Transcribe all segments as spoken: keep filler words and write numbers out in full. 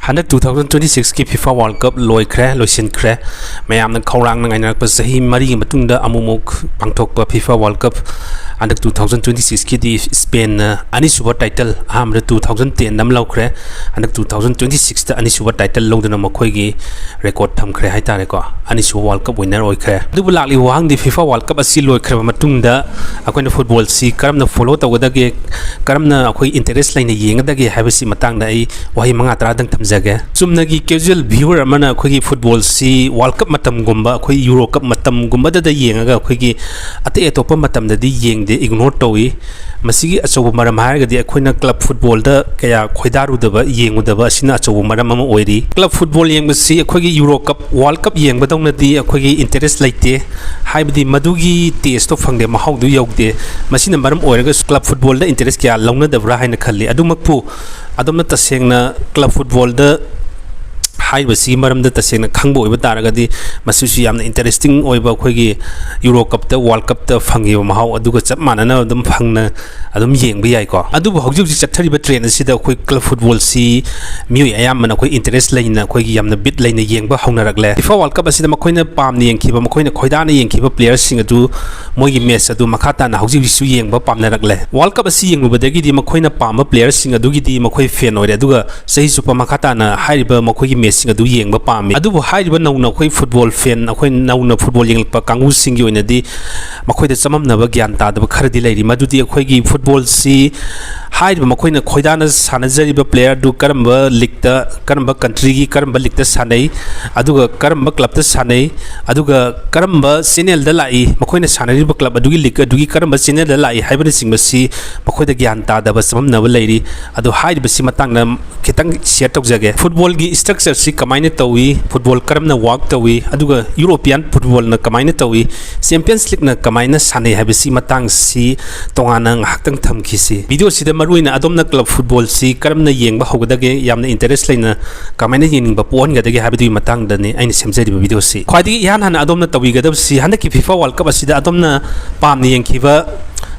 ꯍꯟꯗꯛ two thousand twenty six ꯀꯤ FIFA World Cup ꯂꯣꯏꯈ꯭ꯔꯦ, ꯂꯣꯏꯁꯤꯟꯈ꯭ꯔꯦ꯫ ꯃꯌꯥꯝꯅ ꯈꯧꯔꯥꯡꯅ ꯉꯥꯏꯅꯔꯛꯄ ꯆꯍꯤ ꯃꯔꯤꯒꯤ ꯃꯇꯨꯡꯗ ꯑꯃꯨꯛꯃꯨꯛ ꯄꯥꯡꯊꯣꯛꯄ FIFA World Cup ꯍꯟꯗꯛ two thousand twenty six ꯀꯤꯗꯤ ꯁ꯭ꯄꯦꯟꯅ ꯑꯅꯤꯁꯨꯕ title, ꯑꯍꯥꯟꯕꯗ two thousand ten ꯑꯃ ꯂꯧꯈ꯭ꯔꯦ, ꯍꯟꯗꯛ two thousand twenty six ꯇ ꯑꯅꯤꯁꯨꯕ title ꯂꯧꯗꯨꯅ ꯃꯈꯣꯏꯒꯤ record ꯊꯝꯈ꯭ꯔꯦ ꯍꯥꯏꯇꯥꯔꯦꯀꯣ, ꯑꯅꯤꯁꯨꯕ World Cup winner ꯑꯣꯏꯈ꯭ꯔꯦ꯫ ꯑꯗꯨꯕꯨ ꯂꯥꯛꯂꯤꯕ ꯋꯥꯍꯪꯗꯤ, FIFA World Cup ꯑꯁꯤ ꯂꯣꯏꯈ꯭ꯔꯕ ꯃꯇꯨꯡꯗ ꯑꯩꯈꯣꯏꯅ football ꯁꯤ ꯀꯔꯝꯅ follow ꯇꯧꯒꯗꯒꯦ, ꯀꯔꯝꯅ ꯑꯩꯈꯣꯏ interest ꯂꯩꯅ ꯌꯦꯡꯒꯗꯒꯦ ꯍꯥꯏꯕꯁꯤ ꯃꯇꯥꯡꯗ ꯑꯩ ꯋꯥꯍꯩ ꯃꯉꯥ ꯇꯔꯥꯗꯪ ꯊꯝꯖꯒꯦ꯫ ꯆꯨꯝꯅꯒꯤ casual viewer ꯑꯃꯅ ꯑꯩꯈꯣꯏꯒꯤ football ꯁꯤ World Cup ꯃꯇꯝꯒꯨꯝꯕ, ꯑꯩꯈꯣꯏ Euro Cup ꯃꯇꯝꯒꯨꯝꯕꯗꯗ ꯌꯦꯡꯉꯒ ꯑꯩꯈꯣꯏꯒꯤ ꯑꯇꯩ ꯑꯇꯣꯞꯄ ꯃꯇꯝꯗꯗꯤ ꯌꯦꯡꯗꯦ, ignore ꯇꯧꯏ꯫ ꯃꯁꯤꯒꯤ ꯑꯆꯧꯕ ꯃꯔꯝ ꯍꯥꯏꯔꯒꯗꯤ ꯑꯩꯈꯣꯏꯅ club football ꯗ ꯀꯌꯥ ꯈꯣꯏꯗꯥꯔꯨꯗꯕ, ꯌꯦꯡꯉꯨꯗꯕ ꯑꯁꯤꯅ ꯑꯆꯧꯕ ꯃꯔꯝ ꯑꯃ ꯑꯣꯏꯔꯤ꯫ Club football ꯌꯦꯡꯕꯁꯤ ꯑꯩꯈꯣꯏꯒꯤ Euro Cup, World Cup ꯌꯦꯡꯕꯗꯧꯅꯗꯤ ꯑꯩꯈꯣꯏꯒꯤ interest ꯂꯩꯇꯦ, ꯍꯥꯏꯕꯗꯤ ꯃꯗꯨꯒꯤ taste ꯇꯣ ꯐꯪꯗꯦ, ꯃꯍꯥꯎꯗꯨ ꯌꯧꯗꯦ꯫ ꯃꯁꯤꯅ ꯃꯔꯝ ꯑꯣꯏꯔꯒ club football ꯗ interest ꯀꯌꯥ ꯂꯧꯅꯗꯕ꯭ꯔꯥ ꯍꯥꯏꯅ ꯈꯜꯂꯤ꯫ ꯑꯗꯨꯃꯛꯄꯨ ꯑꯗꯣꯝꯅ ꯇꯁꯦꯡꯅ club football ꯗ ꯍꯥꯏꯔꯤꯕꯁꯤꯒꯤ ꯃꯔꯝꯗ ꯇꯁꯦꯡꯅ ꯈꯪꯕ ꯑꯣꯏꯕ ꯇꯥꯔꯒꯗꯤ, ꯃꯁꯤꯁꯨ ꯌꯥꯝꯅ interesting ꯑꯣꯏꯕ, ꯑꯩꯈꯣꯏꯒꯤ Euro Cup ꯇ, World Cup ꯇ ꯐꯪꯉꯤꯕ ꯃꯍꯥꯎ ꯑꯗꯨꯒ ꯆꯞ ꯃꯥꯟꯅꯅ ꯑꯗꯨꯝ ꯐꯪꯅ ꯑꯗꯨꯝ ꯌꯦꯡꯕ ꯌꯥꯏꯀꯣ꯫ ꯑꯗꯨꯕꯨ ꯍꯧꯖꯤꯛ ꯍꯧꯖꯤꯛ ꯆꯠꯊꯔꯤꯕ trend ꯑꯁꯤꯗ ꯑꯩꯈꯣꯏ club football ꯁꯤ ꯃꯤꯑꯣꯏ ꯑꯌꯥꯝꯕꯅ ꯑꯩꯈꯣꯏ interest ꯂꯩꯅ, ꯑꯩꯈꯣꯏꯒꯤ ꯌꯥꯝꯅ bit ꯂꯩꯅ ꯌꯦꯡꯕ ꯍꯧꯅꯔꯛꯂꯦ꯫ FIFA World Cup ꯑꯁꯤꯗ ꯃꯈꯣꯏꯅ ꯄꯥꯝꯅ ꯌꯦꯡꯈꯤꯕ, ꯃꯈꯣꯏꯅ ꯈꯣꯏꯗꯥꯅ ꯌꯦꯡꯈꯤꯕ player ꯁꯤꯡ ꯑꯗꯨ, ꯃꯣꯏꯒꯤ match ꯑꯗꯨ ꯃꯈꯥ ꯇꯥꯅ ꯍꯧꯖꯤꯛ ꯍꯧꯖꯤꯛꯁꯨ ꯌꯦꯡꯕ ꯄꯥꯝꯅꯔꯛꯂꯦ꯫ World Cup ꯑꯁꯤ ꯌꯦꯡꯂꯨꯕꯗꯒꯤꯗꯤ ꯃꯈꯣꯏꯅ ꯄꯥꯝꯕ player ꯁꯤꯡ ꯑꯗꯨꯒꯤꯗꯤ ꯃꯈꯣꯏ fan ꯑꯣꯏꯔꯦ, ꯑꯗꯨꯒ ꯆꯍꯤ ꯆꯨꯞꯄ ꯃꯈꯥ ꯇꯥꯅ ꯍꯥꯏꯔꯤꯕ ꯃꯈꯣꯏꯒꯤ match ꯁꯤꯡ ꯑꯗꯨ ꯌꯦꯡꯕ ꯄꯥꯝꯃꯤ꯫ ꯑꯗꯨꯕꯨ ꯍꯥꯏꯔꯤꯕ ꯅꯧꯅ ꯑꯩꯈꯣꯏ football fan, ꯑꯩꯈꯣꯏ ꯅꯧꯅ football ꯌꯦꯡꯂꯛꯄ ꯀꯥꯡꯕꯨꯁꯤꯡꯒꯤ ꯑꯣꯏꯅꯗꯤ ꯃꯈꯣꯏꯗ ꯆꯃꯝꯅꯕ, ꯒ꯭ꯌꯥꯟ ꯇꯥꯗꯕ ꯈꯔꯗꯤ ꯂꯩꯔꯤ꯫ ꯃꯗꯨꯗꯤ ꯑꯩꯈꯣꯏꯒꯤ football ꯁꯤ ꯍꯥꯏꯔꯤꯕ ꯃꯈꯣꯏꯅ ꯈꯣꯏꯗꯥꯅ ꯁꯥꯟꯅꯖꯔꯤꯕ player ꯑꯗꯨ ꯀꯔꯝꯕ league ꯇ, ꯀꯔꯝꯕ country ꯒꯤ ꯀꯔꯝꯕ league ꯇ ꯁꯥꯟꯅꯩ, ꯑꯗꯨꯒ ꯀꯔꯝꯕ club ꯇ ꯁꯥꯟꯅꯩ, ꯑꯗꯨꯒ ꯀꯔꯝꯕ channel ꯗ ꯂꯥꯛꯏ, ꯃꯈꯣꯏꯅ ꯁꯥꯟꯅꯔꯤꯕ club ꯑꯗꯨꯒꯤ league ꯑꯗꯨꯒꯤ ꯀꯔꯝꯕ channel ꯗ ꯂꯥꯛꯏ ꯍꯥꯏꯕꯅꯆꯤꯡꯕꯁꯤ ꯃꯈꯣꯏꯗ ꯒ꯭ꯌꯥꯟ ꯇꯥꯗꯕ, ꯆꯃꯝꯅꯕ ꯂꯩꯔꯤ꯫ ꯑꯗꯣ ꯍꯥꯏꯔꯤꯕꯁꯤ ꯃꯇꯥꯡꯗ ꯈꯤꯇꯪ share ꯇꯧꯖꯒꯦ꯫ Football ꯒꯤ structure ꯁꯤ ꯀꯃꯥꯏꯅ ꯇꯧꯏ, football ꯀꯔꯝꯅ work ꯇꯧꯏ, ꯑꯗꯨꯒ European football ꯅ ꯀꯃꯥꯏꯅ ꯇꯧꯏ, Champions League ꯅ ꯀꯃꯥꯏꯅ ꯁꯥꯟꯅꯩ ꯍꯥꯏꯕꯁꯤ ꯃꯇꯥꯡꯁꯤ ꯇꯣꯉꯥꯟꯅ ꯉꯥꯏꯍꯥꯛꯇꯪ ꯊꯝꯈꯤꯁꯤ꯫ Video ꯁꯤꯗ ꯃꯔꯨꯑꯣꯏꯅ ꯑꯗꯣꯝꯅ club football ꯁꯤ ꯀꯔꯝꯅ ꯌꯦꯡꯕ ꯍꯧꯒꯗꯒꯦ, ꯌꯥꯝꯅ interest ꯂꯩꯅ ꯀꯃꯥꯏꯅ ꯌꯦꯡꯅꯤꯡꯕ ꯄꯣꯛꯍꯟꯒꯗꯒꯦ ꯍꯥꯏꯕꯗꯨꯒꯤ ꯃꯇꯥꯡꯗꯅꯤ ꯑꯩꯅ ꯁꯦꯝꯖꯔꯤꯕ video ꯁꯤ꯫ ꯈ꯭ꯋꯥꯏꯗꯒꯤ ꯏꯍꯥꯟ ꯍꯥꯟꯅ ꯑꯗꯣꯝꯅ ꯇꯧꯕꯤꯒꯗꯕꯁꯤ, ꯍꯟꯗꯛꯀꯤ FIFA World Cup ꯑꯁꯤꯗ ꯑꯗꯣꯝꯅ ꯄꯥꯝꯅ ꯌꯦꯡꯈꯤꯕ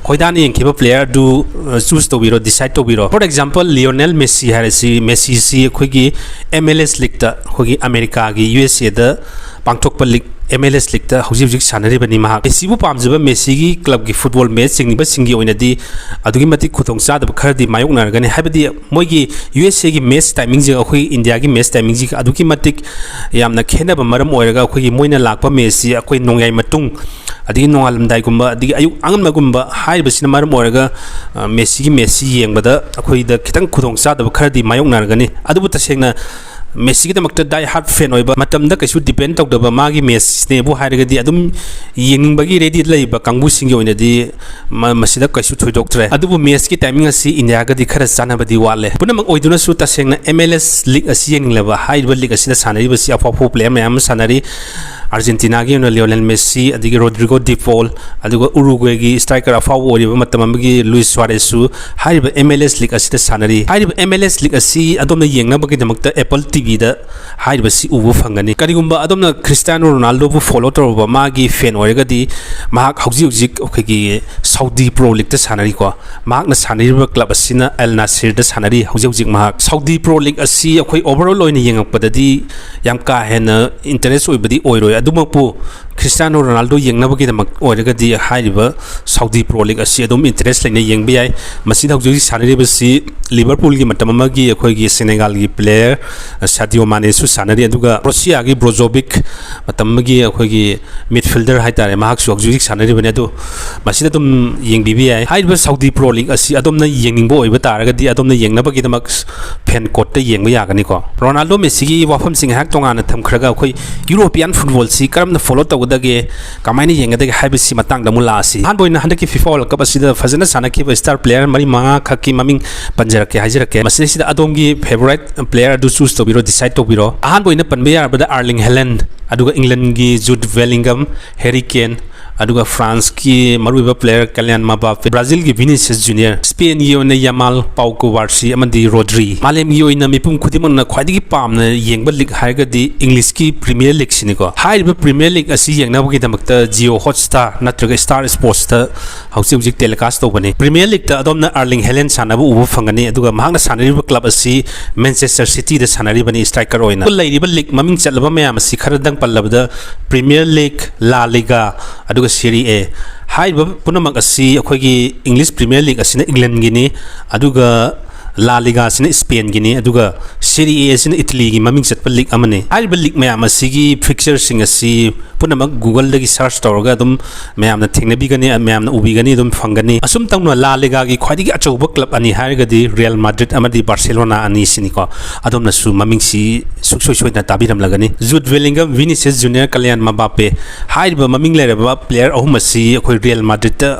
ꯈꯣꯏꯗꯥꯅ ꯌꯦꯡꯈꯤꯕ player ꯑꯗꯨ ꯆꯨꯁ ꯇꯧꯕꯤꯔꯣ, ꯗꯤꯁꯥꯏꯠ ꯇꯧꯕꯤꯔꯣ꯫ For example, ꯂꯤꯑꯣꯅꯦꯜ ꯃꯦꯁꯤ ꯍꯥꯏꯔꯁꯤ, ꯃꯦꯁꯤꯁꯤ ꯑꯩꯈꯣꯏꯒꯤ M L S ꯂꯤꯛꯇ, ꯑꯩꯈꯣꯏꯒꯤ ꯑꯃꯦꯔꯤꯀꯥꯒꯤ ꯌꯨ ꯑꯦꯁ ꯑꯦꯗ ꯄꯥꯡꯊꯣꯛꯄ ꯂꯤꯛ, M L S ꯂꯤꯛꯇ ꯍꯧꯖꯤꯛ ꯍꯧꯖꯤꯛ ꯁꯥꯟꯅꯔꯤꯕꯅꯤ꯫ ꯃꯍꯥꯛ ꯃꯦꯁꯤꯕꯨ ꯄꯥꯝꯖꯕ ꯃꯦꯁꯤꯒꯤ ꯀ꯭ꯂꯕꯀꯤ ꯐꯨꯠꯕꯣꯜ ꯃꯦꯠꯆ ꯌꯦꯡꯂꯤꯕꯁꯤꯡꯒꯤ ꯑꯣꯏꯅꯗꯤ ꯑꯗꯨꯛꯀꯤ ꯃꯇꯤꯛ ꯈꯨꯗꯣꯡꯆꯥꯗꯕ ꯈꯔꯗꯤ ꯃꯥꯌꯣꯛꯅꯔꯒꯅꯤ꯫ ꯍꯥꯏꯕꯗꯤ ꯃꯣꯏꯒꯤ ꯌꯨ ꯑꯦꯁ ꯑꯦꯒꯤ ꯃꯦꯠꯆ ꯇꯥꯏꯃꯤꯡꯁꯤꯒ ꯑꯩꯈꯣꯏ ꯏꯟꯗꯤꯌꯥꯒꯤ ꯃꯦꯠꯆ ꯇꯥꯏꯃꯤꯡꯁꯤꯒ ꯑꯗꯨꯛꯀꯤ ꯃꯇꯤꯛ ꯌꯥꯝꯅ ꯈꯦꯠꯅꯕ ꯃꯔꯝ ꯑꯣꯏꯔꯒ ꯑꯩꯈꯣꯏꯒꯤ ꯃꯣꯏꯅ ꯂꯥꯛꯄ ꯃꯦꯠꯆꯁꯤ ꯑꯩꯈꯣꯏ ꯅꯣꯡꯌꯥꯏ ꯃꯇꯨꯡ, ꯑꯗꯒꯤ ꯅꯣꯡꯉꯥꯜꯂꯝꯗꯥꯏꯒꯨꯝꯕ, ꯑꯗꯒꯤ ꯑꯌꯨꯛ ꯑꯉꯟꯕꯒꯨꯝꯕ ꯍꯥꯏꯔꯤꯕꯁꯤꯅ ꯃꯔꯝ ꯑꯣꯏꯔꯒ, ꯑ, ꯃꯦꯁꯤꯒꯤ ꯃꯦꯠꯆꯁꯤ ꯌꯦꯡꯕꯗ ꯑꯩꯈꯣꯏꯗ ꯈꯤꯇꯪ ꯈꯨꯗꯣꯡꯆꯥꯗꯕ ꯈꯔꯗꯤ ꯃꯥꯌꯣꯛꯅꯔꯒꯅꯤ꯫ ꯑꯗꯨꯕꯨ ꯇꯁꯦꯡꯅ ꯃꯦꯁꯤꯒꯤꯗꯃꯛꯇ die hard fan ꯑꯣꯏꯕ, ꯃꯇꯝꯗ ꯀꯩꯁꯨ depend ꯇꯧꯗꯕ ꯃꯥꯒꯤ ꯃꯦꯠꯆꯅꯦꯕꯨ ꯍꯥꯏꯔꯒꯗꯤ ꯑꯗꯨꯝ ꯌꯦꯡꯅꯤꯡꯕꯒꯤ ready ꯂꯩꯕ ꯀꯥꯡꯕꯨꯁꯤꯡꯒꯤ ꯑꯣꯏꯅꯗꯤ ꯃ-, ꯃꯁꯤꯗ ꯀꯩꯁꯨ ꯊꯣꯏꯗꯣꯛꯇ꯭ꯔꯦ꯫ ꯑꯗꯨꯕꯨ ꯃꯦꯠꯆꯀꯤ ꯇꯥꯏꯃꯤꯡ ꯑꯁꯤ ꯏꯟꯗꯤꯌꯥꯒꯗꯤ ꯈꯔ ꯆꯥꯟꯅꯕꯗꯤ ꯋꯥꯠꯂꯦ꯫ ꯄꯨꯝꯅꯃꯛ ꯑꯣꯏꯗꯨꯅꯁꯨ ꯇꯁꯦꯡꯅ M L S ꯂꯤꯛ ꯑꯁꯤ ꯌꯦꯡꯅꯤꯡꯂꯕ, ꯍꯥꯏꯔꯤꯕ ꯂꯤꯛ ꯑꯁꯤꯗ ꯁꯥꯟꯅꯔꯤꯕꯁꯤ ꯑꯐꯥꯎ ꯑꯐꯥꯎꯕ player ꯃꯌꯥꯝ ꯑꯃ ꯁꯥꯟꯅꯔꯤ꯫ ꯑꯥꯔꯖꯦꯟꯇꯤꯅꯥꯒꯤ ꯑꯣꯏꯅ ꯂꯤꯑꯣꯅꯦꯜ ꯃꯦꯁꯤ, ꯑꯗꯒꯤ ꯔꯣꯗ꯭ꯔꯤꯒꯣ ꯗꯤꯄꯣꯜ, ꯑꯗꯨꯒ ꯎꯔꯨꯒ꯭ꯋꯦꯒꯤ striker ꯑꯐꯥꯎꯕ ꯑꯣꯏꯔꯤꯕ ꯃꯇꯝ ꯑꯃꯒꯤ ꯂꯨꯏꯁ ꯁꯨꯋꯥꯔꯦꯁꯁꯨ ꯍꯥꯏꯔꯤꯕ M L S ꯂꯤꯛ ꯑꯁꯤꯗ ꯁꯥꯟꯅꯔꯤ꯫ ꯍꯥꯏꯔꯤꯕ M L S ꯂꯤꯛ ꯑꯁꯤ ꯑꯗꯣꯝꯅ ꯌꯦꯡꯅꯕꯒꯤꯗꯃꯛꯇ Apple ꯇꯤ ꯚꯤꯗ ꯍꯥꯏꯔꯤꯕꯁꯤ ꯎꯕ ꯐꯪꯒꯅꯤ꯫ ꯀꯔꯤꯒꯨꯝꯕ ꯑꯗꯣꯝꯅ ꯈ꯭ꯔꯤꯁꯇꯤꯌꯥꯅꯣ ꯔꯣꯅꯥꯜꯗꯣꯕꯨ follow ꯇꯧꯔꯕ ꯃꯥꯒꯤ fan ꯑꯣꯏꯔꯒꯗꯤ ꯃꯍꯥꯛ ꯍꯧꯖꯤꯛ ꯍꯧꯖꯤꯛ ꯑꯩꯈꯣꯏꯒꯤ ꯁꯥꯎꯗꯤ ꯄ꯭ꯔꯣ ꯂꯤꯛꯇ ꯁꯥꯟꯅꯔꯤꯀꯣ꯫ ꯃꯍꯥꯛꯅ ꯁꯥꯟꯅꯔꯤꯕ ꯀ꯭ꯂꯕ ꯑꯁꯤꯅ ꯑꯜ ꯅꯥꯁꯤꯔꯗ ꯁꯥꯟꯅꯔꯤ ꯍꯧꯖꯤꯛ ꯍꯧꯖꯤꯛ ꯃꯍꯥꯛ꯫ ꯁꯥꯎꯗꯤ ꯄ꯭ꯔꯣ ꯂꯤꯛ ꯑꯁꯤ ꯑꯩꯈꯣꯏ overall ꯑꯣꯏꯅ ꯌꯦꯡꯉꯛꯄꯗꯗꯤ ꯌꯥꯝ ꯀꯥ ꯍꯦꯟꯅ interest ꯑꯣꯏꯕꯗꯤ ꯑꯣꯏꯔꯣꯏ, ꯑꯗꯨꯃꯛꯄꯨ ꯈ꯭ꯔꯤꯁꯇꯤꯌꯥꯅꯣ ꯔꯣꯅꯥꯜꯗꯣ ꯌꯦꯡꯅꯕꯒꯤꯗꯃꯛ ꯑꯣꯏꯔꯒꯗꯤ ꯍꯥꯏꯔꯤꯕ ꯁꯥꯎꯗꯤ ꯄ꯭ꯔꯣ ꯂꯤꯛ ꯑꯁꯤ ꯑꯗꯨꯝ interest ꯂꯩꯅ ꯌꯦꯡꯕ ꯌꯥꯏ꯫ ꯃꯁꯤꯗ ꯍꯧꯖꯤꯛ ꯍꯧꯖꯤꯛ ꯁꯥꯟꯅꯔꯤꯕꯁꯤ ꯂꯤꯚꯔꯄꯨꯜꯒꯤ ꯃꯇꯝ ꯑꯃꯒꯤ ꯑꯩꯈꯣꯏꯒꯤ ꯁꯦꯅꯦꯒꯥꯜꯒꯤ player ꯁꯥꯗꯤꯑꯣ ꯃꯥꯅꯦꯁꯨ ꯁꯥꯟꯅꯔꯤ, ꯑꯗꯨꯒ ꯀ꯭ꯔꯣꯁꯤꯌꯥꯒꯤ ꯕ꯭ꯔꯣꯖꯣꯕꯤꯛ ꯃꯇꯝ ꯑꯃꯒꯤ ꯑꯩꯈꯣꯏꯒꯤ midfielder ꯍꯥꯏꯇꯥꯔꯦ, ꯃꯍꯥꯛꯁꯨ ꯍꯧꯖꯤꯛ ꯍꯧꯖꯤꯛ ꯁꯥꯟꯅꯔꯤꯕꯅꯤ꯫ ꯑꯗꯨ ꯃꯁꯤꯗ ꯑꯗꯨꯝ ꯌꯦꯡꯕꯤꯕ ꯌꯥꯏ꯫ ꯍꯥꯏꯔꯤꯕ ꯁꯥꯎꯗꯤ ꯄ꯭ꯔꯣ ꯂꯤꯛ ꯑꯁꯤ ꯑꯗꯣꯝꯅ ꯌꯦꯡꯅꯤꯡꯕ ꯑꯣꯏꯕ ꯇꯥꯔꯒꯗꯤ ꯑꯗꯣꯝꯅ ꯌꯦꯡꯅꯕꯒꯤꯗꯃꯛ fan courtꯇ ꯌꯦꯡꯕ ꯌꯥꯒꯅꯤꯀꯣ꯫ ꯔꯣꯅꯥꯜꯗꯣ ꯃꯦꯁꯤꯒꯤ ꯋꯥꯐꯝꯁꯤ ꯉꯥꯏꯍꯥꯛ ꯇꯣꯉꯥꯟꯅ ꯊꯝꯈ꯭ꯔꯒ ꯑꯩꯈꯣꯏ European footballꯁꯤ ꯀꯔꯝꯅ follow ꯇꯧꯒꯗꯒꯦ, ꯀꯃꯥꯏꯅ ꯌꯦꯡꯒꯗꯒꯦ ꯍꯥꯏꯕꯁꯤ ꯃꯇꯥꯡꯗ ꯑꯃꯨꯛ ꯂꯥꯛꯑꯁꯤ꯫ ꯑꯍꯥꯟꯕ ꯑꯣꯏꯅ ꯍꯟꯗꯛꯀꯤ FIFA World Cup ꯑꯁꯤꯗ ꯐꯖꯅ ꯁꯥꯟꯅꯈꯤꯕ star player ꯃꯔꯤ ꯃꯉꯥ ꯈꯛꯀꯤ ꯃꯃꯤꯡ ꯄꯟꯖꯔꯛꯀꯦ, ꯍꯥꯏꯖꯔꯛꯀꯦ꯫ ꯃꯁꯤꯗꯩꯁꯤꯗ ꯑꯗꯣꯝꯒꯤ favourite player ꯑꯗꯨ choose ꯇꯧꯕꯤꯔꯣ, decide ꯇꯧꯕꯤꯔꯣ꯫ ꯑꯍꯥꯟꯕ ꯑꯣꯏꯅ ꯄꯟꯕ ꯌꯥꯔꯕꯗ Erling Haaland, ꯑꯗꯨꯒ Englandꯒꯤ Jude Bellingham, Harry Kane, ꯑꯗꯨꯒ ꯐ꯭ꯔꯥꯟꯁꯀꯤ ꯃꯔꯨꯑꯣꯏꯕ ꯄ꯭ꯂꯦꯌꯔ ꯀꯂꯤꯌꯥꯟ ꯃꯕꯥꯄꯦ, ꯕ꯭ꯔꯥꯖꯤꯜꯒꯤ ꯚꯤꯅꯤꯁꯤꯌꯁ ꯖꯨꯅꯤꯌꯔ, ꯁ꯭ꯄꯦꯟꯒꯤ ꯑꯣꯏꯅ ꯌꯥꯃꯥꯜ, ꯄꯥꯎ ꯀꯨꯕꯥꯔꯁꯤ ꯑꯃꯗꯤ ꯔꯣꯗ꯭ꯔꯤ꯫ ꯃꯥꯂꯦꯝꯒꯤ ꯑꯣꯏꯅ ꯃꯤꯄꯨꯝ ꯈꯨꯗꯤꯡꯃꯛꯅ ꯈ꯭ꯋꯥꯏꯗꯒꯤ ꯄꯥꯝꯅ ꯌꯦꯡꯕ ꯂꯤꯒ ꯍꯥꯏꯔꯒꯗꯤ ꯏꯪꯂꯤꯁꯀꯤ ꯄ꯭ꯔꯤꯃꯤꯌꯔ ꯂꯤꯒꯁꯤꯅꯤꯀꯣ꯫ ꯍꯥꯏꯔꯤꯕ ꯄ꯭ꯔꯤꯃꯤꯌꯔ ꯂꯤꯒ ꯑꯁꯤ ꯌꯦꯡꯅꯕꯒꯤꯗꯃꯛꯇ ꯖꯤꯑꯣ ꯍꯣꯠꯁ꯭ꯇꯥꯔ ꯅꯠꯇ꯭ꯔꯒ ꯁ꯭ꯇꯥꯔ ꯁ꯭ꯄꯣꯔꯠꯁꯇ ꯍꯧꯖꯤꯛ ꯍꯧꯖꯤꯛ ꯇꯦꯂꯤꯀꯥꯁ ꯇꯧꯕꯅꯤ꯫ ꯄ꯭ꯔꯤꯃꯤꯌꯔ ꯂꯤꯒꯇ ꯑꯗꯣꯝꯅ ꯑꯥꯔꯂꯤꯡ ꯍꯦꯂꯦꯟ ꯁꯥꯟꯅꯕ ꯎꯕ ꯐꯪꯒꯅꯤ, ꯑꯗꯨꯒ ꯃꯍꯥꯛꯅ ꯁꯥꯟꯅꯔꯤꯕ ꯀ꯭ꯂꯕ ꯑꯁꯤ ꯃꯦꯟꯆꯦꯁꯇꯔ ꯁꯤꯇꯤꯗ ꯁꯥꯟꯅꯔꯤꯕꯅꯤ ꯁ꯭ꯇ꯭ꯔꯥꯏꯀꯔ ꯑꯣꯏꯅ꯫ ꯂꯩꯔꯤꯕ ꯂꯤꯒ ꯃꯃꯤꯡ ꯆꯠꯂꯕ ꯃꯌꯥꯝ ꯑꯁꯤ ꯈꯔꯗꯪ ꯄꯜꯂꯕꯗ ꯄ꯭ꯔꯤꯃꯤꯌꯔ ꯂꯤꯒ, ꯂꯥ ꯂꯤꯒꯥ, ꯑꯗꯨꯒ ꯁꯦꯔꯤ ꯑꯦ꯫ ꯍꯥꯏꯔꯤꯕ ꯄꯨꯝꯅꯃꯛ ꯑꯁꯤ ꯑꯩꯈꯣꯏꯒꯤ ꯏꯪꯂꯤꯁ ꯄ꯭ꯔꯤꯃꯤꯌꯔ ꯂꯤꯒ ꯑꯁꯤꯅ ꯏꯪꯂꯦꯟꯒꯤꯅꯤ, ꯑꯗꯨꯒ ꯂꯥ ꯂꯤꯒꯥꯁꯤꯅ ꯏꯁꯄꯦꯟꯒꯤꯅꯤ, ꯑꯗꯨꯒ ꯁꯦꯔꯤ ꯑꯦ ꯑꯁꯤꯅ ꯏꯇꯂꯤꯒꯤ ꯃꯃꯤꯡ ꯆꯠꯄ ꯂꯤꯒ ꯑꯃꯅꯤ꯫ ꯍꯥꯏꯔꯤꯕ ꯂꯤꯒ ꯃꯌꯥꯝ ꯑꯁꯤꯒꯤ ꯐꯤꯛꯆꯔꯁꯤꯡ ꯑꯁꯤ ꯄꯨꯝꯅꯃꯛ Google-ꯗꯒꯤ ꯁꯔꯆ ꯇꯧꯔꯒ ꯑꯗꯨꯝ ꯃꯌꯥꯝꯅ ꯊꯦꯡꯅꯕꯤꯒꯅꯤ, ꯃꯌꯥꯝꯅ ꯎꯕꯤꯒꯅꯤ, ꯑꯗꯨꯝ ꯐꯪꯒꯅꯤ꯫ ꯑꯁꯨꯝ ꯇꯧꯅ ꯂꯥ ꯂꯤꯒꯥꯒꯤ ꯈ꯭ꯋꯥꯏꯗꯒꯤ ꯑꯆꯧꯕ ꯀ꯭ꯂꯕ ꯑꯅꯤ ꯍꯥꯏꯔꯒꯗꯤ ꯔꯤꯌꯦꯜ ꯃꯥꯗ꯭ꯔꯤꯠ ꯑꯃꯗꯤ ꯕꯥꯔꯁꯦꯂꯣꯅꯥ ꯑꯅꯤꯁꯤꯅꯤꯀꯣ꯫ ꯑꯗꯣꯝꯅꯁꯨ ꯃꯃꯤꯡꯁꯤ ꯁꯨꯡꯁꯣꯏ ꯁꯣꯏꯗꯅ ꯇꯥꯕꯤꯔꯝꯂꯒꯅꯤ꯫ ꯖꯨꯠ ꯕꯦꯂꯤꯡꯒꯝ, ꯚꯤꯅꯤꯁꯤꯌꯁ ꯖꯨꯅꯤꯌꯔ, ꯀꯂꯤꯌꯥꯟ ꯃꯕꯥꯄꯦ ꯍꯥꯏꯔꯤꯕ ꯃꯃꯤꯡ ꯂꯩꯔꯕ ꯄ꯭ꯂꯦꯌꯔ ꯑꯍꯨꯝ ꯑꯁꯤ ꯑꯩꯈꯣꯏ ꯔꯤꯌꯦꯜ ꯃꯥꯗ꯭ꯔꯤꯠꯇ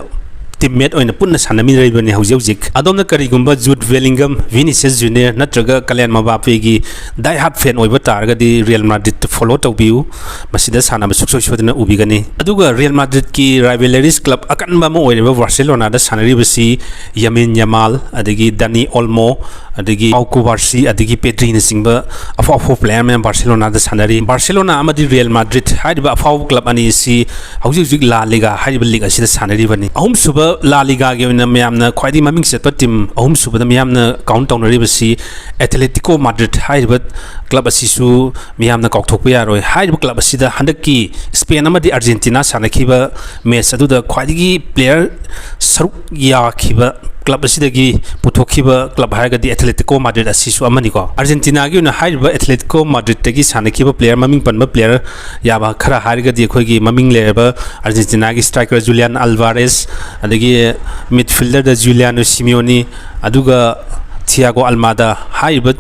ꯇꯤꯝꯃꯦꯠ ꯑꯣꯏꯅ ꯄꯨꯟꯅ ꯁꯥꯟꯅꯃꯤꯟꯅꯔꯤꯕꯅꯤ ꯍꯧꯖꯤꯛ ꯍꯧꯖꯤꯛ꯫ ꯑꯗꯣꯝꯅ ꯀꯔꯤꯒꯨꯝꯕ ꯖꯨꯠ ꯕꯦꯂꯤꯡꯒꯝ, ꯚꯤꯅꯤꯁꯤꯌꯁ ꯖꯨꯅꯤꯌꯔ ꯅꯠꯇ꯭ꯔꯒ ꯀꯂꯤꯌꯥꯟ ꯃꯕꯥꯄꯦꯒꯤ ꯗꯥꯏ ꯍꯥꯔꯠ ꯐꯦꯟ ꯑꯣꯏꯕ ꯇꯥꯔꯒꯗꯤ ꯔꯤꯌꯦꯜ ꯃꯥꯗ꯭ꯔꯤꯠꯇ ꯐꯣꯂꯣ ꯇꯧꯕꯤꯌꯨ, ꯃꯁꯤꯗ ꯁꯥꯟꯅꯕ ꯁꯨꯡꯁꯣꯏ ꯁꯣꯏꯗꯅ ꯎꯕꯤꯒꯅꯤ꯫ ꯑꯗꯨꯒ ꯔꯤꯌꯦꯜ ꯃꯥꯗ꯭ꯔꯤꯠꯀꯤ ꯔꯥꯏꯕꯦꯂꯔꯤꯁ ꯀ꯭ꯂꯕ ꯑꯀꯟꯕ ꯑꯃ ꯑꯣꯏꯔꯤꯕ ꯕꯥꯔꯁꯦꯂꯣꯅꯥꯗ ꯁꯥꯟꯅꯔꯤꯕꯁꯤ ꯌꯥꯃꯤꯟ ꯌꯥꯃꯥꯜ, ꯑꯗꯒꯤ ꯗꯥꯅꯤ ꯑꯣꯜꯃꯣ, ꯑꯗꯒꯤ ꯄꯥꯎ ꯀꯨꯕꯥꯔꯁꯤ, ꯑꯗꯒꯤ ꯄꯦꯗ꯭ꯔꯤꯅꯆꯤꯡꯕ ꯑꯐꯥꯎ ꯑꯐꯥꯎꯕ ꯄ꯭ꯂꯦꯌꯔ ꯃꯌꯥꯝ ꯕꯥꯔꯁꯦꯂꯣꯅꯥꯗ ꯁꯥꯟꯅꯔꯤ꯫ ꯕꯥꯔꯁꯦꯂꯣꯅꯥ ꯑꯃꯗꯤ ꯔꯤꯌꯦꯜ ꯃꯥꯗ꯭ꯔꯤꯠ ꯍꯥꯏꯔꯤꯕ ꯑꯐꯥꯎꯕ ꯀ꯭ꯂꯕ ꯑꯅꯤ ꯑꯁꯤ ꯍꯧꯖꯤꯛ ꯍꯧꯖꯤꯛ ꯂꯥ ꯂꯤꯒꯥ ꯍꯥꯏꯔꯤꯕ ꯂꯤꯒ ꯑꯁꯤꯗ ꯁꯥꯟꯅꯔꯤꯕꯅꯤ꯫ ꯑꯍꯨꯝꯁꯨꯕ ꯂꯥ ꯂꯤꯒꯥꯒꯤ ꯑꯣꯏꯅ ꯃꯌꯥꯝꯅ ꯈ꯭ꯋꯥꯏꯗꯒꯤ ꯃꯃꯤꯡ ꯆꯠꯄ ꯇꯤꯝ, ꯑꯍꯨꯝꯁꯨꯕꯗ ꯃꯤꯌꯥꯝꯅ ꯀꯥꯎꯟ ꯇꯧꯅꯔꯤꯕꯁꯤ ꯑꯦꯊꯂꯦꯇꯤꯀꯣ ꯃꯥꯗ꯭ꯔꯤꯠ ꯍꯥꯏꯔꯤꯕ ꯀ꯭ꯂꯕ ꯑꯁꯤꯁꯨ ꯃꯤꯌꯥꯝꯅ ꯀꯥꯎꯊꯣꯛꯄ ꯌꯥꯔꯣꯏ꯫ ꯍꯥꯏꯔꯤꯕ ꯀ꯭ꯂꯕ ꯑꯁꯤꯗ ꯍꯟꯗꯛꯀꯤ ꯁ꯭ꯄꯦꯟ ꯑꯃꯗꯤ ꯑꯥꯔꯖꯦꯟꯇꯤꯅꯥ ꯁꯥꯟꯅꯈꯤꯕ ꯃꯦꯠꯆ ꯑꯗꯨꯗ ꯈ꯭ꯋꯥꯏꯗꯒꯤ ꯄ꯭ꯂꯦꯌꯔ ꯁꯔꯨꯛ ꯌꯥꯈꯤꯕ ꯀ꯭ꯂꯕ ꯑꯁꯤꯗꯒꯤ ꯄꯨꯊꯣꯛꯈꯤꯕ ꯀ꯭ꯂꯕ ꯍꯥꯏꯔꯒꯗꯤ ꯑꯦꯊꯂꯦꯇꯤꯀꯣ ꯃꯥꯗ꯭ꯔꯤꯠ ꯑꯁꯤꯁꯨ ꯑꯃꯅꯤꯀꯣ꯫ ꯑꯥꯔꯖꯦꯟꯇꯤꯅꯥꯒꯤ ꯑꯣꯏꯅ ꯍꯥꯏꯔꯤꯕ ꯑꯦꯊꯂꯦꯇꯤꯀꯣ ꯃꯥꯗ꯭ꯔꯤꯠꯇꯒꯤ ꯁꯥꯟꯅꯈꯤꯕ ꯄ꯭ꯂꯦꯌꯔ, ꯃꯃꯤꯡ ꯄꯟꯕ ꯄ꯭ꯂꯦꯌꯔ ꯌꯥꯕ ꯈꯔ ꯍꯥꯏꯔꯒꯗꯤ ꯑꯩꯈꯣꯏꯒꯤ ꯃꯃꯤꯡ ꯂꯩꯔꯕ ꯑꯥꯔꯖꯦꯟꯇꯤꯅꯥꯒꯤ ꯁ꯭ꯇ꯭ꯔꯥꯏꯀꯔ ꯖꯨꯂꯤꯌꯥꯟ ꯑꯜꯚꯥꯔꯦꯁ, ꯑꯗꯒꯤ ꯃꯤꯗꯐꯤꯜꯗꯔꯗ ꯖꯨꯂꯤꯌꯥꯅꯣ ꯁꯤꯃꯤꯌꯣꯅꯤ, ꯑꯗꯨꯒ ꯊꯤꯌꯥꯒꯣ ꯑꯜꯃꯥꯗꯥ ꯍꯥꯏꯔꯤꯕ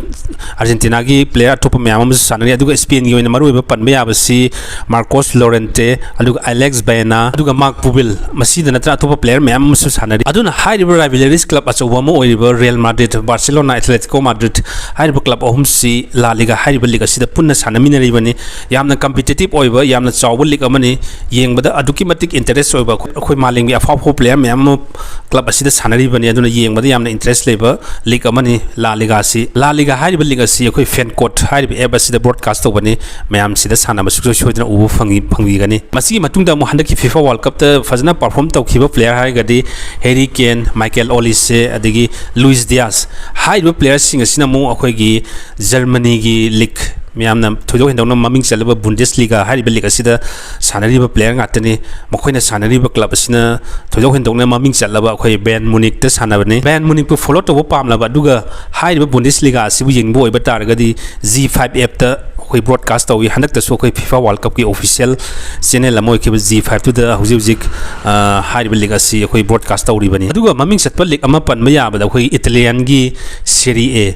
ꯑꯥꯔꯖꯦꯟꯇꯤꯅꯥꯒꯤ ꯄ꯭ꯂꯦꯌꯔ ꯑꯇꯣꯞꯄ ꯃꯌꯥꯝ ꯑꯃꯁꯨ ꯁꯥꯟꯅꯔꯤ꯫ ꯑꯗꯨꯒ ꯁ꯭ꯄꯦꯟꯒꯤ ꯑꯣꯏꯅ ꯃꯔꯨꯑꯣꯏꯕ ꯄꯟꯕ ꯌꯥꯕꯁꯤ ꯃꯥꯔꯀꯣꯁ ꯂꯣꯔꯦꯟꯇꯦ, ꯑꯗꯨꯒ ꯑꯦꯂꯦꯛꯁ ꯕꯥꯌꯦꯅꯥ, ꯑꯗꯨꯒ ꯃꯥꯔꯛ ꯄꯨꯕꯤꯜ, ꯃꯁꯤꯗ ꯅꯠꯇꯅ ꯑꯇꯣꯞꯄ ꯄ꯭ꯂꯦꯌꯔ ꯃꯌꯥꯝ ꯑꯃꯁꯨ ꯁꯥꯟꯅꯔꯤ꯫ ꯑꯗꯨꯅ ꯍꯥꯏꯔꯤꯕ ꯔꯥꯏꯕꯦꯂꯔꯤꯁ ꯀ꯭ꯂꯕ ꯑꯆꯧꯕ ꯑꯃ ꯑꯣꯏꯔꯤꯕ ꯔꯤꯌꯦꯜ ꯃꯥꯗ꯭ꯔꯤꯗ, ꯕꯥꯔꯁꯦꯂꯣꯅꯥ, ꯑꯦꯊꯂꯦꯇꯤꯀꯣ ꯃꯥꯗ꯭ꯔꯤꯗ ꯍꯥꯏꯔꯤꯕ ꯀ꯭ꯂꯕ ꯑꯍꯨꯝꯁꯤ ꯂꯥ ꯂꯤꯒꯥ ꯍꯥꯏꯔꯤꯕ ꯂꯤꯒ ꯑꯁꯤꯗ ꯄꯨꯟꯅ ꯁꯥꯟꯅꯃꯤꯟꯅꯔꯤꯕꯅꯤ꯫ ꯌꯥꯝꯅ ꯀꯝꯄꯤꯇꯤꯇꯤꯞ ꯑꯣꯏꯕ, ꯌꯥꯝꯅ ꯆꯥꯎꯕ ꯂꯤꯒ ꯑꯃꯅꯤ꯫ ꯌꯦꯡꯕꯗ ꯑꯗꯨꯛꯀꯤ ꯃꯇꯤꯛ ꯏꯟꯇꯔꯦꯁ ꯑꯣꯏꯕ, ꯑꯩꯈꯣꯏ ꯃꯥꯂꯦꯝꯒꯤ ꯑꯐꯥꯎ ꯑꯐꯥꯎꯕ ꯄ꯭ꯂꯦꯌꯔ ꯃꯌꯥꯝ ꯑꯃ ꯀ꯭ꯂꯕ ꯑꯁꯤꯗ ꯁꯥꯟꯅꯔꯤꯕꯅꯤ꯫ ꯑꯗꯨꯅ ꯌꯦꯡꯕꯗ ꯌꯥꯝꯅ ꯏꯟꯇꯔꯦꯁ ꯂꯩꯕ ꯂꯤꯒ ꯑꯃꯅꯤ ꯂꯥ ꯂꯤꯒꯥꯁꯤ꯫ ꯂꯥ ꯂꯤꯒꯥ ꯍꯥꯏꯔꯤꯕ ꯂꯤꯒ ꯑꯁꯤ ꯑꯩꯈꯣꯏ ꯐꯦꯟ ꯀꯣꯠ ꯍꯥꯏꯔꯤꯕ ꯑꯦꯞ ꯑꯁꯤꯗ ꯕ꯭ꯔꯣꯗꯀꯥꯁ ꯇꯧꯕꯅꯤ꯫ ꯃꯌꯥꯝꯁꯤꯗ ꯁꯥꯟꯅꯕ ꯁꯨꯡꯁꯣꯏ ꯁꯣꯏꯗꯅ ꯎꯕ ꯐꯪꯏ-, ꯐꯪꯕꯤꯒꯅꯤ꯫ ꯃꯁꯤꯒꯤ ꯃꯇꯨꯡꯗ ꯑꯃꯨꯛ ꯍꯟꯗꯛꯀꯤ ꯐꯤꯐꯥ ꯋꯥꯔꯜ ꯀꯞꯇ ꯐꯖꯅ ꯄꯔꯐꯣꯔꯝ ꯇꯧꯈꯤꯕ ꯄ꯭ꯂꯦꯌꯔ ꯍꯥꯏꯔꯒꯗꯤ ꯍꯦꯔꯤ ꯀꯦꯟ, ꯃꯥꯏꯀꯦꯜ ꯑꯣꯂꯤꯁꯦ, ꯑꯗꯒꯤ ꯂꯨꯏꯁ ꯗꯤꯌꯥꯁ ꯍꯥꯏꯔꯤꯕ ꯄ꯭ꯂꯦꯌꯔꯁꯤꯡ ꯑꯁꯤꯅ ꯑꯃꯨꯛ ꯑꯩꯈꯣꯏꯒꯤ ꯖꯔꯃꯅꯤꯒꯤ ꯂꯤꯒ, ꯃꯌꯥꯝꯅ ꯊꯣꯏꯗꯣꯛ ꯍꯦꯟꯗꯣꯛꯅ ꯃꯃꯤꯡ ꯆꯠꯂꯕ ꯕꯨꯟꯗꯦꯁ ꯂꯤꯒꯥ ꯍꯥꯏꯔꯤꯕ ꯂꯤꯒ ꯑꯁꯤꯗ ꯁꯥꯟꯅꯔꯤꯕ ꯄ꯭ꯂꯦꯌꯔ ꯉꯥꯛꯇꯅꯤ꯫ ꯃꯈꯣꯏꯅ ꯁꯥꯟꯅꯔꯤꯕ ꯀ꯭ꯂꯕ ꯑꯁꯤꯅ ꯊꯣꯏꯗꯣꯛ ꯍꯦꯟꯗꯣꯛꯅ ꯃꯃꯤꯡ ꯆꯠꯂꯕ ꯑꯩꯈꯣꯏ ꯕꯥꯌꯔꯟ ꯃ꯭ꯌꯨꯅꯤꯛꯇ ꯁꯥꯟꯅꯕꯅꯤ꯫ ꯕꯥꯌꯔꯟ ꯃ꯭ꯌꯨꯅꯤꯛꯄꯨ ꯐꯣꯂꯣ ꯇꯧꯕ ꯄꯥꯝꯂꯕ, ꯑꯗꯨꯒ ꯍꯥꯏꯔꯤꯕ ꯕꯨꯟꯗꯦꯁ ꯂꯤꯒꯥ ꯑꯁꯤꯕꯨ ꯌꯦꯡꯅꯤꯡꯕ ꯑꯣꯏꯕ ꯇꯥꯔꯒꯗꯤ, ꯖꯤ ꯐꯥꯏꯚ ꯑꯦꯞꯇ ꯑꯩꯈꯣꯏ ꯕ꯭ꯔꯣꯗꯀꯥꯁ ꯇꯧꯏ꯫ ꯍꯟꯗꯛꯇꯁꯨ ꯑꯩꯈꯣꯏ ꯐꯤꯐꯥ ꯋꯥꯔꯜ ꯀꯞꯀꯤ ꯑꯣꯐꯤꯁꯤꯌꯦꯜ ꯆꯦꯅꯦꯜ ꯑꯃ ꯑꯣꯏꯈꯤꯕ ꯖꯤ ꯐꯥꯏꯚꯇꯨꯗ ꯍꯧꯖꯤꯛ ꯍꯧꯖꯤꯛ, ꯑ, ꯍꯥꯏꯔꯤꯕ ꯂꯤꯒ ꯑꯁꯤ ꯑꯩꯈꯣꯏ ꯕ꯭ꯔꯣꯗꯀꯥꯁ ꯇꯧꯔꯤꯕꯅꯤ꯫ ꯑꯗꯨꯒ ꯃꯃꯤꯡ ꯆꯠꯄ ꯂꯤꯒ ꯑꯃ ꯄꯟꯕ ꯌꯥꯕꯗ ꯑꯩꯈꯣꯏꯒꯤ ꯏꯇꯥꯂꯤꯌꯥꯟꯒꯤ ꯁꯦꯔꯤ ꯑꯦ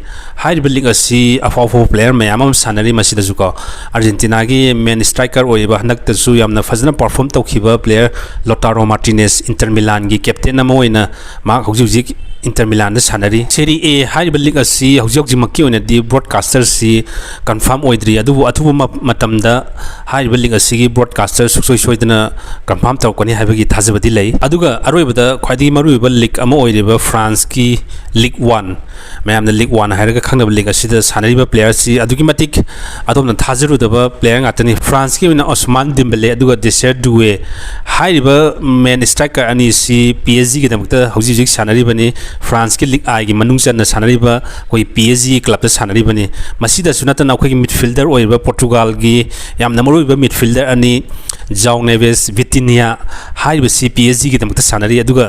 ꯍꯥꯏꯔꯤꯕ ꯂꯤꯒ ꯑꯁꯤ ꯑꯐꯥꯎ ꯑꯐꯥꯎꯕ ꯄ꯭ꯂꯦꯌꯔ ꯃꯌꯥꯝ ꯑꯃ ꯁꯥꯟꯅꯔꯤ꯫ ꯃꯁꯤꯗꯁꯨꯀꯣ ꯑꯥꯔꯖꯦꯟꯇꯤꯅꯥꯒꯤ ꯃꯦꯟ ꯁ꯭ꯇ꯭ꯔꯥꯏꯀꯔ ꯑꯣꯏꯔꯤꯕ, ꯍꯟꯗꯛꯇꯁꯨ ꯌꯥꯝꯅ ꯐꯖꯅ ꯄꯔꯐꯣꯔꯝ ꯇꯧꯈꯤꯕ ꯄ꯭ꯂꯦꯌꯔ ꯂꯣꯇꯥꯔꯣ ꯃꯥꯔꯇꯤꯅꯦꯁ, ꯏꯟꯇꯔ ꯃꯤꯂꯥꯟꯒꯤ ꯀꯦꯞꯇꯦꯟ ꯑꯃ ꯑꯣꯏꯅ ꯃꯍꯥꯛ ꯍꯧꯖꯤꯛ ꯍꯧꯖꯤꯛ ꯏꯟꯇꯔ ꯃꯤꯂꯥꯟꯗ ꯁꯥꯟꯅꯔꯤ꯫ ꯁꯦꯔꯤ ꯑꯦ ꯍꯥꯏꯔꯤꯕ ꯂꯤꯒ ꯑꯁꯤ ꯍꯧꯖꯤꯛ ꯍꯧꯖꯤꯛꯃꯛꯀꯤ ꯑꯣꯏꯅꯗꯤ ꯕ꯭ꯔꯣꯗꯀꯥꯁꯇꯔꯁꯤ ꯀꯟꯐꯥꯔꯝ ꯑꯣꯏꯗ꯭ꯔꯤ, ꯑꯗꯨꯕꯨ ꯑꯊꯨꯕ ꯃ-, ꯃꯇꯝꯗ ꯍꯥꯏꯔꯤꯕ ꯂꯤꯒ ꯑꯁꯤꯒꯤ ꯕ꯭ꯔꯣꯗꯀꯥꯁꯇꯔ ꯁꯨꯡꯁꯣꯏ ꯁꯣꯏꯗꯅ ꯀꯟꯐꯥꯔꯝ ꯇꯧꯔꯛꯀꯅꯤ ꯍꯥꯏꯕꯒꯤ ꯊꯥꯖꯕꯗꯤ ꯂꯩ꯫ ꯑꯗꯨꯒ ꯑꯔꯣꯏꯕꯗ ꯈ꯭ꯋꯥꯏꯗꯒꯤ ꯃꯔꯨꯑꯣꯏꯕ ꯂꯤꯒ ꯑꯃ ꯑꯣꯏꯔꯤꯕ ꯐ꯭ꯔꯥꯟꯁꯀꯤ ꯂꯤꯒ ꯋꯥꯟ, ꯃꯌꯥꯝꯅ ꯂꯤꯒ ꯋꯥꯟ ꯍꯥꯏꯔꯒ ꯈꯪꯅꯕ ꯂꯤꯒ ꯑꯁꯤꯗ ꯁꯥꯟꯅꯔꯤꯕ ꯄ꯭ꯂꯦꯌꯔꯁꯤ ꯑꯗꯨꯛꯀꯤ ꯃꯇꯤꯛ ꯑꯗꯣꯝꯅ ꯊꯥꯖꯔꯨꯗꯕ ꯄ꯭ꯂꯦꯌꯔ ꯉꯥꯛꯇꯅꯤ꯫ ꯐ꯭ꯔꯥꯟꯁꯀꯤ ꯑꯣꯏꯅ ꯑꯣꯁꯃꯥꯟ ꯗꯤꯝꯕꯦꯂꯦ ꯑꯗꯨꯒ ꯗꯦꯁꯤꯔ ꯗꯨꯋꯦ ꯍꯥꯏꯔꯤꯕ ꯃꯦꯟ ꯁ꯭ꯇ꯭ꯔꯥꯏꯀꯔ ꯑꯅꯤꯁꯤ ꯄꯤ ꯑꯦꯁ ꯖꯤꯒꯤꯗꯃꯛꯇ ꯍꯧꯖꯤꯛ ꯍꯧꯖꯤꯛ ꯁꯥꯟꯅꯔꯤꯕꯅꯤ꯫ ꯐ꯭ꯔꯥꯟꯁꯀꯤ ꯂꯤꯒ ꯑꯥꯏꯒꯤ ꯃꯅꯨꯡ ꯆꯟꯅ ꯁꯥꯟꯅꯔꯤꯕ ꯑꯩꯈꯣꯏ ꯄꯤ ꯑꯦꯁ ꯖꯤ ꯀ꯭ꯂꯕꯇ ꯁꯥꯟꯅꯔꯤꯕꯅꯤ꯫ ꯃꯁꯤꯗꯁꯨ ꯅꯠꯇꯅ ꯑꯩꯈꯣꯏꯒꯤ ꯃꯤꯗꯐꯤꯜꯗꯔ ꯑꯣꯏꯔꯤꯕ ꯄꯣꯔꯇꯨꯒꯥꯜꯒꯤ ꯌꯥꯝꯅ ꯃꯔꯨꯑꯣꯏꯕ ꯃꯤꯗꯐꯤꯜꯗꯔ ꯑꯅꯤ, ꯖꯥꯎ ꯅꯦꯚꯦꯁ, ꯚꯤꯇꯤꯅꯤꯌꯥ ꯍꯥꯏꯔꯤꯕꯁꯤ ꯄꯤ ꯑꯦꯁ ꯖꯤꯒꯤꯗꯃꯛꯇ ꯁꯥꯟꯅꯔꯤ꯫ ꯑꯗꯨꯒ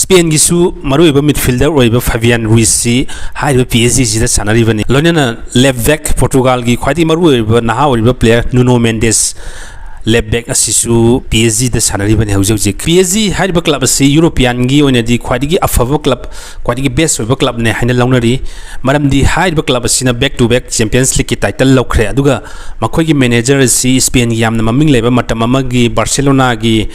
ꯁ꯭ꯄꯦꯟꯒꯤꯁꯨ ꯃꯔꯨꯑꯣꯏꯕ ꯃꯤꯗꯐꯤꯜꯗꯔ ꯑꯣꯏꯔꯤꯕ ꯐꯥꯕꯤꯌꯥꯟ ꯔꯨꯏꯁꯁꯤ ꯍꯥꯏꯔꯤꯕ ꯄꯤ ꯑꯦꯁ ꯖꯤꯁꯤꯗ ꯁꯥꯟꯅꯔꯤꯕꯅꯤ꯫ ꯂꯣꯏꯅꯅ ꯂꯦꯐ ꯕꯦꯛ, ꯄꯣꯔꯇꯨꯒꯥꯜꯒꯤ ꯈ꯭ꯋꯥꯏꯗꯒꯤ ꯃꯔꯨꯑꯣꯏꯕ ꯅꯍꯥ ꯑꯣꯏꯔꯤꯕ ꯄ꯭ꯂꯦꯌꯔ ꯅꯨꯅꯣ ꯃꯦꯟꯗꯦꯁ ꯂꯦꯐ ꯕꯦꯛ ꯑꯁꯤꯁꯨ ꯄꯤ ꯑꯦꯁ ꯖꯤꯗ ꯁꯥꯟꯅꯔꯤꯕꯅꯤ ꯍꯧꯖꯤꯛ ꯍꯧꯖꯤꯛ꯫ ꯄꯤ ꯑꯦꯁ ꯖꯤ ꯍꯥꯏꯔꯤꯕ ꯀ꯭ꯂꯕ ꯑꯁꯤ ꯌꯨꯔꯣꯄꯤꯌꯥꯟꯒꯤ ꯑꯣꯏꯅꯗꯤ ꯈ꯭ꯋꯥꯏꯗꯒꯤ ꯑꯐꯕ ꯀ꯭ꯂꯕ, ꯈ꯭ꯋꯥꯏꯗꯒꯤ ꯕꯦꯁ ꯑꯣꯏꯕ ꯀ꯭ꯂꯕꯅꯦ ꯍꯥꯏꯅ ꯂꯧꯅꯔꯤ꯫ ꯃꯔꯝꯗꯤ ꯍꯥꯏꯔꯤꯕ ꯀ꯭ꯂꯕ ꯑꯁꯤꯅ back to back Champions Leagueꯀꯤ title ꯂꯧꯈ꯭ꯔꯦ, ꯑꯗꯨꯒ ꯃꯈꯣꯏꯒꯤ manager ꯑꯁꯤ ꯁ꯭ꯄꯦꯟꯒꯤ ꯌꯥꯝꯅ ꯃꯃꯤꯡ ꯂꯩꯕ ꯃꯇꯝ ꯑꯃꯒꯤ ꯕꯥꯔꯁꯦꯂꯣꯅꯥꯒꯤ,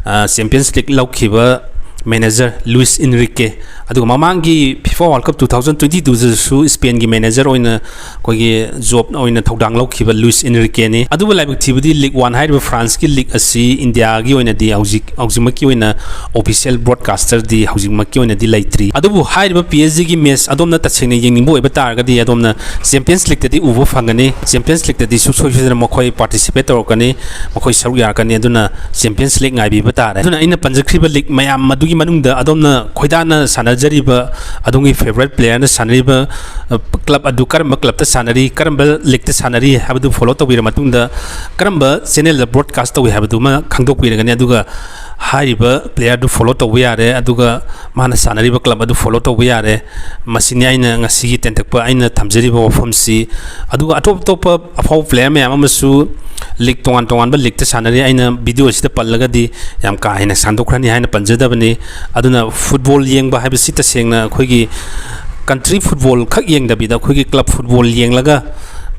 ꯑ, Champions League ꯂꯧꯈꯤꯕ manager ꯂꯨꯏꯁ ꯏꯟꯔꯤꯀꯦ, ꯑꯗꯨꯒ ꯃꯃꯥꯡꯒꯤ FIFA World Cup two thousand twenty twoꯗꯁꯨ ꯁ꯭ꯄꯦꯟꯒꯤ manager ꯑꯣꯏꯅ ꯑꯩꯈꯣꯏꯒꯤ job ꯑꯣꯏꯅ ꯊꯧꯗꯥꯡ ꯂꯧꯈꯤꯕ ꯂꯨꯏꯁ ꯏꯟꯔꯤꯀꯦꯅꯤ꯫ ꯑꯗꯨꯕꯨ ꯂꯥꯏꯕꯛ ꯊꯤꯕꯗꯤ Ligue one ꯍꯥꯏꯔꯤꯕ ꯐ꯭ꯔꯥꯟꯁꯀꯤ league ꯑꯁꯤ ꯏꯟꯗꯤꯌꯥꯒꯤ ꯑꯣꯏꯅꯗꯤ ꯍꯧꯖꯤꯛ, ꯍꯧꯖꯤꯛꯃꯛꯀꯤ ꯑꯣꯏꯅ official broadcasterꯗꯤ ꯍꯧꯖꯤꯛꯃꯛꯀꯤ ꯑꯣꯏꯅꯗꯤ ꯂꯩꯇ꯭ꯔꯤ꯫ ꯑꯗꯨꯕꯨ ꯍꯥꯏꯔꯤꯕ ꯄꯤ ꯑꯦꯁ ꯖꯤꯒꯤ match ꯑꯗꯣꯝꯅ ꯇꯁꯦꯡꯅ ꯌꯦꯡꯅꯤꯡꯕ ꯑꯣꯏꯕ ꯇꯥꯔꯒꯗꯤ ꯑꯗꯣꯝꯅ Champions Leagueꯇꯗꯤ ꯎꯕ ꯐꯪꯒꯅꯤ꯫ Champions Leagueꯇꯗꯤ ꯁꯨꯡꯁꯣꯏ ꯁꯣꯏꯗꯅ ꯃꯈꯣꯏ participate ꯇꯧꯔꯛꯀꯅꯤ, ꯃꯈꯣꯏ ꯁꯔꯨꯛ ꯌꯥꯔꯛꯀꯅꯤ꯫ ꯑꯗꯨꯅ Champions League ꯉꯥꯏꯕꯤꯕ ꯇꯥꯔꯦ꯫ ꯑꯗꯨꯅ ꯑꯩꯅ ꯄꯟꯖꯈ꯭ꯔꯤꯕ league ꯃꯌꯥꯝ ꯑꯗꯨꯒꯤ ꯃꯅꯨꯡꯗ ꯑꯗꯣꯝꯅ ꯈꯣꯏꯗꯥꯅ ꯁꯥꯟꯅꯖꯔꯤꯕ, ꯑꯗꯣꯝꯒꯤ favourite playerꯅ ꯁꯥꯟꯅꯔꯤꯕ, ꯑ, club ꯑꯗꯨ ꯀꯔꯝꯕ clubꯇ ꯁꯥꯟꯅꯔꯤ, ꯀꯔꯝꯕ leagueꯇ ꯁꯥꯟꯅꯔꯤ ꯍꯥꯏꯕꯗꯨ follow ꯇꯧꯕꯤꯔ ꯃꯇꯨꯡꯗ, ꯀꯔꯝꯕ channelꯗ broadcast ꯇꯧꯏ ꯍꯥꯏꯕꯗꯨꯃ ꯈꯪꯗꯣꯛꯄꯤꯔꯒꯅꯤ꯫ ꯑꯗꯨꯒ ꯍꯥꯏꯔꯤꯕ playerꯗꯨ follow ꯇꯧꯕ ꯌꯥꯔꯦ, ꯑꯗꯨꯒ ꯃꯥꯅ ꯁꯥꯟꯅꯔꯤꯕ club ꯑꯗꯨ follow ꯇꯧꯕ ꯌꯥꯔꯦ꯫ ꯃꯁꯤꯅꯤ ꯑꯩꯅ ꯉꯁꯤꯒꯤ ꯇꯦꯟꯇꯛꯄ ꯑꯩꯅ ꯊꯝꯖꯔꯤꯕ ꯋꯥꯐꯝꯁꯤ꯫ ꯑꯗꯨꯒ ꯑꯇꯣꯞ ꯑꯇꯣꯞꯄ ꯑꯐꯥꯎꯕ player ꯃꯌꯥꯝ ꯑꯃꯁꯨ league, ꯇꯣꯉꯥꯟ ꯇꯣꯉꯥꯟꯕ leagueꯇ ꯁꯥꯟꯅꯔꯤ꯫ ꯑꯩꯅ video ꯑꯁꯤꯗ ꯄꯜꯂꯒꯗꯤ ꯌꯥꯝ ꯀꯥ ꯍꯦꯟꯅ ꯁꯥꯡꯗꯣꯛꯈ꯭ꯔꯅꯤ ꯍꯥꯏꯅ ꯄꯟꯖꯗꯕꯅꯤ꯫ ꯑꯗꯨꯅ football ꯌꯦꯡꯕ ꯍꯥꯏꯕꯁꯤ ꯇꯁꯦꯡꯅ ꯑꯩꯈꯣꯏꯒꯤ country football ꯈꯛ ꯌꯦꯡꯗꯕꯤꯗ ꯑꯩꯈꯣꯏꯒꯤ club football ꯌꯦꯡꯂꯒ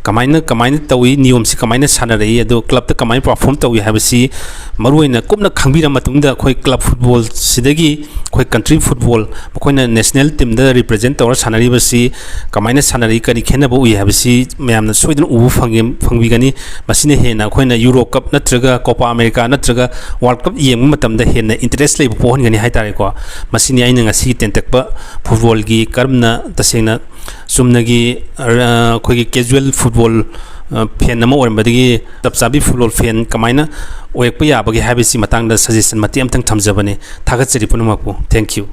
ꯀꯃꯥꯏꯅ, ꯀꯃꯥꯏꯅ ꯇꯧꯏ, ꯅꯤꯌꯣꯝꯁꯤ ꯀꯃꯥꯏꯅ ꯁꯥꯟꯅꯔꯛꯏ, ꯑꯗꯨ clubꯇ ꯀꯃꯥꯏꯅ perform ꯇꯧꯏ ꯍꯥꯏꯕꯁꯤ ꯃꯔꯨꯑꯣꯏꯅ ꯀꯨꯞꯅ ꯈꯪꯕꯤꯔ ꯃꯇꯨꯡꯗ ꯑꯩꯈꯣꯏ club footballꯁꯤꯗꯒꯤ ꯑꯩꯈꯣꯏ country football, ꯃꯈꯣꯏꯅ national teamꯗ represent ꯇꯧꯔ ꯁꯥꯟꯅꯔꯤꯕꯁꯤ ꯀꯃꯥꯏꯅ ꯁꯥꯟꯅꯔꯤ, ꯀꯔꯤ ꯈꯦꯠꯅꯕ ꯎꯏ ꯍꯥꯏꯕꯁꯤ ꯃꯌꯥꯝꯅ ꯁꯣꯏꯗꯅ ꯎꯕ ꯐꯪꯉꯦ-, ꯐꯪꯕꯤꯒꯅꯤ꯫ ꯃꯁꯤꯅ ꯍꯦꯟꯅ ꯑꯩꯈꯣꯏꯅ Euro Cup ꯅꯠꯇ꯭ꯔꯒ Copa America ꯅꯠꯇ꯭ꯔꯒ World Cup ꯌꯦꯡꯕ ꯃꯇꯝꯗ ꯍꯦꯟꯅ interest ꯂꯩꯕ ꯄꯣꯛꯍꯟꯒꯅꯤ ꯍꯥꯏꯇꯥꯔꯦꯀꯣ꯫ ꯃꯁꯤꯅꯤ ꯑꯩꯅ ꯉꯁꯤꯒꯤ ꯇꯦꯟꯇꯛꯄ footballꯒꯤ ꯀꯔꯝꯅ ꯇꯁꯦꯡꯅ ꯆꯨꯝꯅꯒꯤ, ꯑ, ꯑꯩꯈꯣꯏꯒꯤ casual football, ꯑ, fan ꯑꯃ ꯑꯣꯏꯔꯝꯕꯗꯒꯤ ꯆꯞ ꯆꯥꯕꯤ football fan ꯀꯃꯥꯏꯅ ꯑꯣꯏꯔꯛꯄ ꯌꯥꯕꯒꯦ ꯍꯥꯏꯕꯁꯤ ꯃꯇꯥꯡꯗ suggestion ꯃꯇꯦꯛ ꯑꯃꯇꯪ ꯊꯝꯖꯕꯅꯤ꯫ ꯊꯥꯒꯠꯆꯔꯤ ꯄꯨꯝꯅꯃꯛꯄꯨ꯫ Thank you꯫